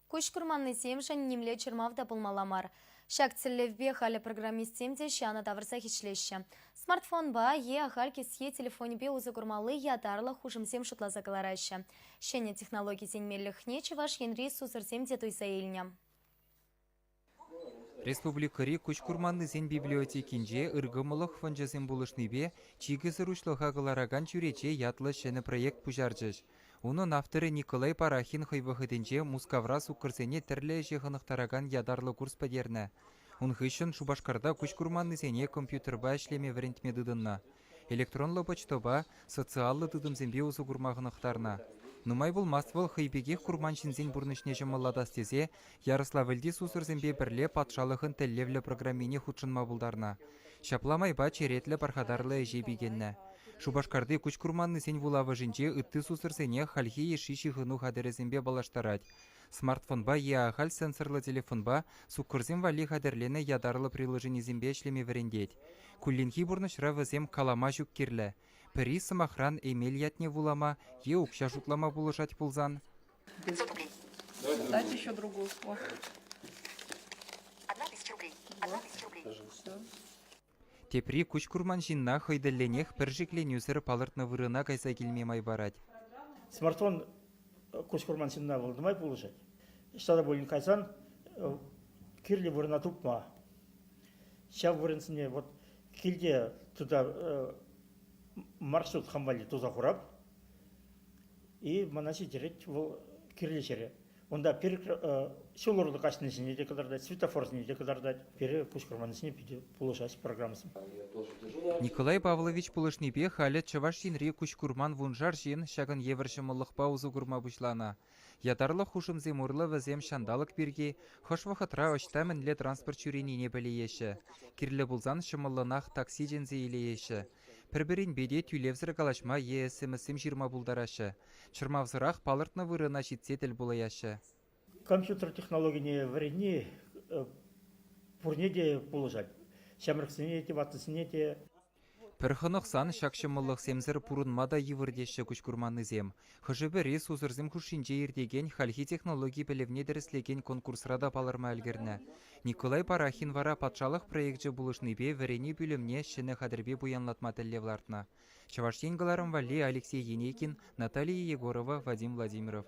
Куҫ курманнисемшӗн нимле чӑрмав та пулмалла мар. Ҫак тӗллевпе халӗ программистсем те ҫанӑ тавӑрсах ӗҫлеҫҫӗ. Смартфонпа е ахаль кӗсье телефонӗпе усӑ курмалли ятарлӑ хушӑмсем шутласа кӑлараҫҫӗ. Ҫӗнӗ технологисен меллӗхне Чӑваш Енри сусӑрсем те туйса илнӗ. Республикӑри куҫ курманнисен библиотекинче ыркӑмӑллӑх фончӗсем пулӑшнипе чикӗсӗр уҫлӑха кӑларакан чӳрече ятлӑ ҫӗнӗ проект пуҫарчӗҫ. Унӑн авторӗ Николай Парахин хӑй вӑхӑтӗнче Мускавра суккӑрсене тӗрлӗ ӗҫе хӑнӑхтаракан ятарлӑ курс пӗтернӗ. Ун хыҫҫӑн Шупашкарта куҫ курманнисене компьютерпа ӗҫлеме вӗрентме тытӑннӑ. Электронлӑ почтӑпа, социаллӑ тытӑмсемпе усӑ курма хӑнӑхтарнӑ. Нумай пулмасть вӑл хӑй пекех курман ҫынсен пурнӑҫне ҫӑмӑллатас тесе Ярославльти сусӑрсемпе пӗрле патшалӑхӑн тӗллевлӗ программине хутшӑнма пултарнӑ. Ҫапла майпа черетлӗ пархатарлӑ ӗҫе пикеннӗ. Шупашкарти куҫ курманнисен вулавӑшӗнче ытти сусӑрсене хальхи йышши ҫыхӑну хатӗрӗсемпе паллаштарать. Смартфонпа е ахаль сенсорлӑ телефонпа суккӑрсем валли хатӗрленӗ ятарлӑ приложенисемпе ӗҫлеме вӗрентет. Кулленхи пурнӑҫра вӗсем калама ҫук кирлӗ. Пӗри, сӑмахран, эмел ятне вулама е укҫа шутлама пулӑшать пулсан. 500 рублей. Дайте еще другую. О. 1000 рублей. 1000 рублей. Тепри куҫ курман ҫынна хӑй тӗллӗнех пӗр шикленӳсӗр палӑртнӑ вырӑна кайса килме май парать. Смартфон куҫ курман ҫынна вӑл нумай пулӑшать. Ӑҫта та пулин кайсан кирлӗ вырӑна тупма. Ҫав вырӑнсене вот килте тута маршрут хам валли туса хурап. И мана ҫитерет вӑл кирлӗ ҫӗре. Унта пир ҫул урлӑ каҫнисене те кӑтартать, светофорсене те кӑтартать. Пире куҫ курманнисене питӗ пулӑшать программӑсем. Николай Павлович пулӑшнипе халӗ Чӑваш Енри куҫ курман вуншар ҫын ҫакӑн евӗр ҫӑмӑллӑхпа усӑ курма пуҫланӑ. Ятарлӑ хушӑмсем урлӑ вӗсем ҫанталӑк пирки, хӑш вӑхӑтра ӑҫта мӗнле транспорт ҫӳренине пӗлееҫҫӗ. Кирлӗ пулсан ҫӑмӑллӑнах такси чӗнсе илееҫҫӗ. Пӗр-пӗринпе те тӳлевсӗр калаҫма е СМС-сем ҫырма пултараҫҫӗ. Чӑрмавсӑрах палӑртнӑ вырӑна ҫитсе тӗл пулаяҫҫӗ. Компьютер технологине вӗренни пурне те пулӑшать. Ҫамрӑксене те, ваттисене те. Пӗр хӑнӑхсан ҫак ҫӑмӑллӑхсемсӗр пурӑнма та йывӑр теҫҫӗ куҫ курманнисем. Хӑшӗ-пӗри сусӑрсем хушшинче иртекен хальхи технологи пӗлӗвне тӗрӗслекен конкурсра та палӑрма ӗлкӗрнӗ. Николай Парахин вара патшалӑх проекчӗ пулӑшнипе вӗренӳ пӳлӗмне ҫӗнӗ хатӗрпе пуянлатма тӗллев лартнӑ. Чӑваш Ен кӑларӑм валли Алексей Енейкин, Наталия Егорова, Вадим Владимиров.